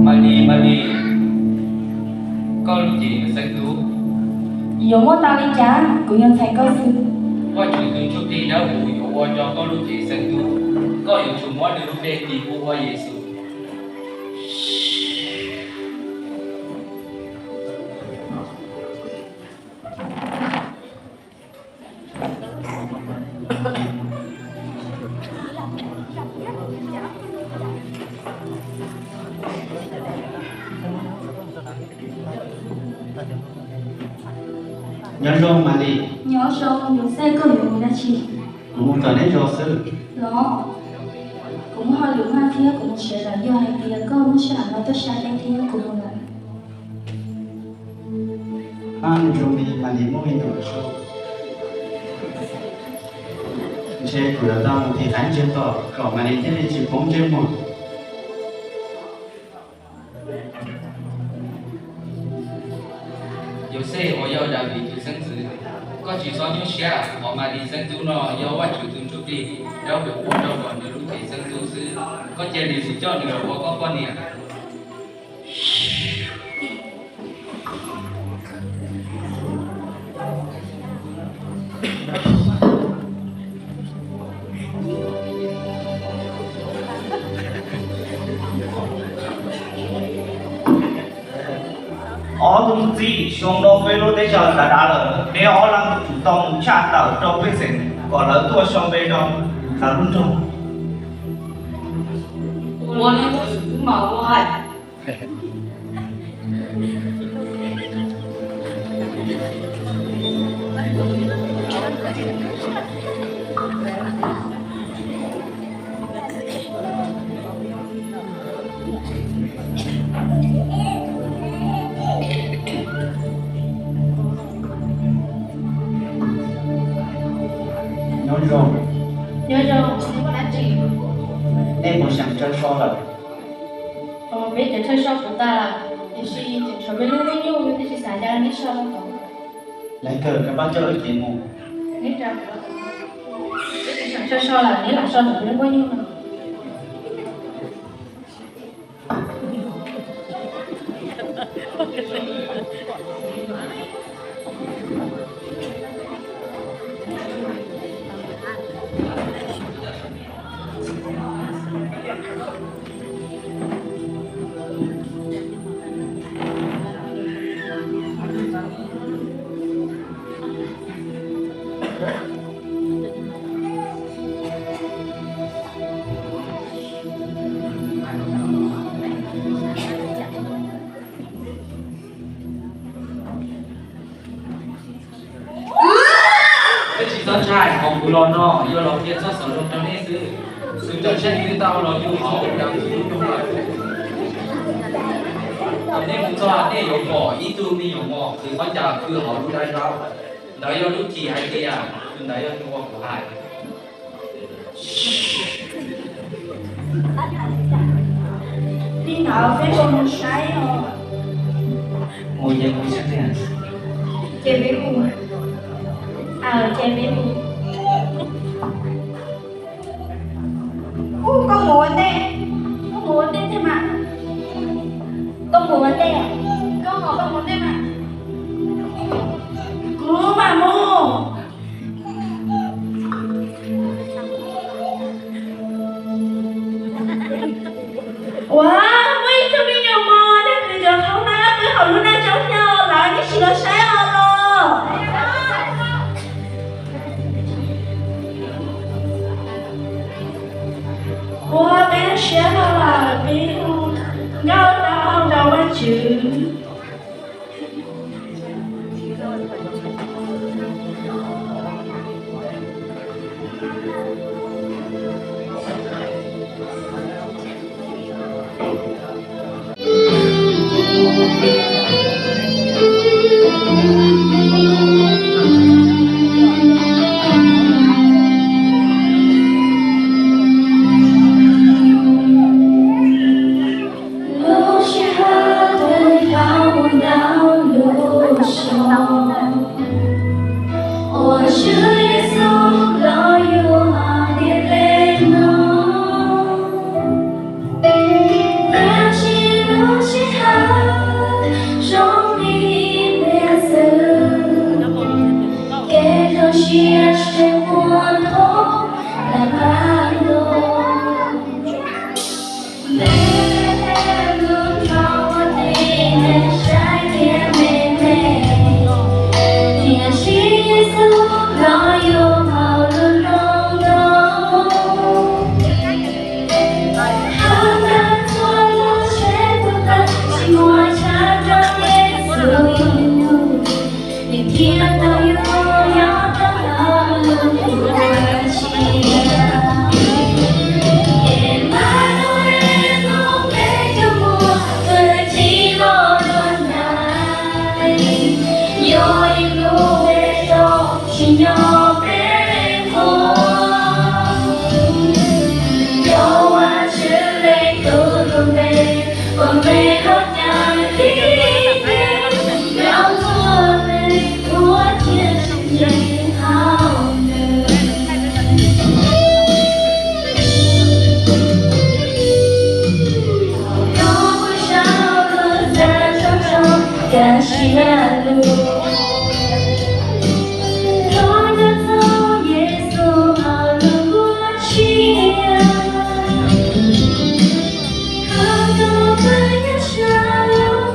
Malis, Malis, koj lub cev yuav xeeb tub. Yuav muaj tau li cas, kuv yog ntxhais koj xwb. Vajtswv tus ntsuj plig dawb huv yuav ua rau koj lub cev xeeb tub. Koj yuav tsum muab nws lub npe tis hu ua Yexus. Nyob zoo Malis. Nyob zoo Yauxej, koj yuav mus dab tsi? Kuv mus tom nej zos xwb. Los, kuv muaj hauj lwm maj thiab kuv mus tsev lawm, yog hais tias koj muaj sij hawm no tuaj saib peb thiab kuv mus lawm. Ab, zoo li Malis muaj me nyuam zoo. Ntshe kuv yuav tau mus tiv qab ntsiag to kom Malis thiaj li tsis poob ntsej muag. Yauxej uas yog Daviv tus xeeb ntxwv, koj tsis txhob nyuaj siab, qhov Malis xeeb tub no yog Vajtswv tus ntsuj plig dawb huv ua rau kom nws lub cev xeeb tub xwb. Koj cia li sim coj nws los ua koj poj niam. Ob tug txib, xyoo no peb lub teb chaws dav dav lawm, neb ob leeg tsum tau mus tshaj tawm rau pej xeem kom lawv tuaj sau npe rau ntawm lub nroog. Ua li tus xwm txwv mam ua hais. Nyob zoo. Nyob zoo, dab tsi? Nej puas xyaum tsawg so lawm? Peb cov tsawg so puv tas lawm, tiam sis tseem tshuav peb lub nkuaj nyuj, peb tsis xav cas neb so rau tod. Lawv kawm kab pab coj wb kev mus. Neb, peb tseem tsawg so lawm, neb lam so ntawm peb lub nkuaj nyuj no. Peb tsis txhob ntshai, hauv kuv los no yog los qhia txoj xov zoo rau nej xwb. Tus cawm seej twb tau los yug hauv Daviv lub nroog lawm. Thaum nej mus txog nej yuav pom ib tug me nyuam mos qhwv ob cag khw hauv lub dab zaub. Ntawd yog lub cim hais tias tus ntawd yog tus uas kuv hais. Li ntawd peb puas mus saib os? Mus ces mus saib tiag. Ces peb mus. Ces peb mus. Ub, koj mus ua ntej, koj mus ua ntej thiab mas. Koj mus ua ntej, koj mus, koj mus ua ntej mas. Kuv mam mus. Ua, muaj ib tug me nyuam mos nyob kwv cov qhov na pw hauv lub naj zaub xyoo lawm, nej tsis los saib os los? Ua, peb siab lawm, peb hu nkauj tau rau Vajtswv. Cia seb puas thoob lam pab luag. Betlehem lub nroog ua tim neeg saib thiab me me, tiam sis Yexus los yuav hauv lub nroog no. Hauv ntawm txhua lub tsheb tuag tawg tsis muaj tshav rau Yexus, nws thiaj tau yuav nyob rau hauv lub tuam txiab. Emanuel, lub npe coj muaj tus txiv los luag ncaim, yog ib lub npe zoo tsim nyog peb qhuas. Yog Vajtswv Leej Tub lub npe, ua npe los cawm tib neeg, yog txhua leej ua ciav tsis ntseeg hauv nws. Koj puas sau lus txav zoo zoo, kawm siab lug, thov nco txog Yexus hauv lub ntuj tshiab. Koj tus poj nyob sab lub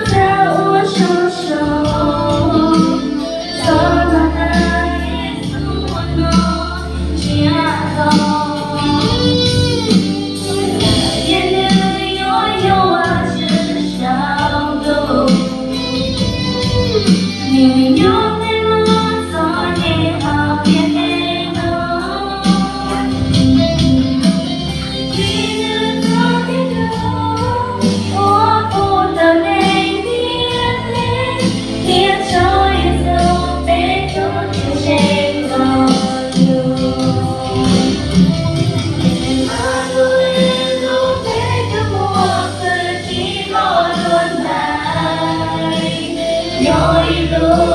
txaj ua zoo zoo, txhob los ntawm Yexus ua no ntsiag to. Tias nws yuav yog Vajtswv saum ntuj, nws nyob ntej no txog nyob hauv ntiaj teb no. Vim nws txoj kev hlub ua puv tawm neeg ntiaj teb, thiab tso Yexus peb tus Tswv tseg nkaus lus. Emanuel, lub npe coj muaj tus txiv los luag ncaim, yog ib lub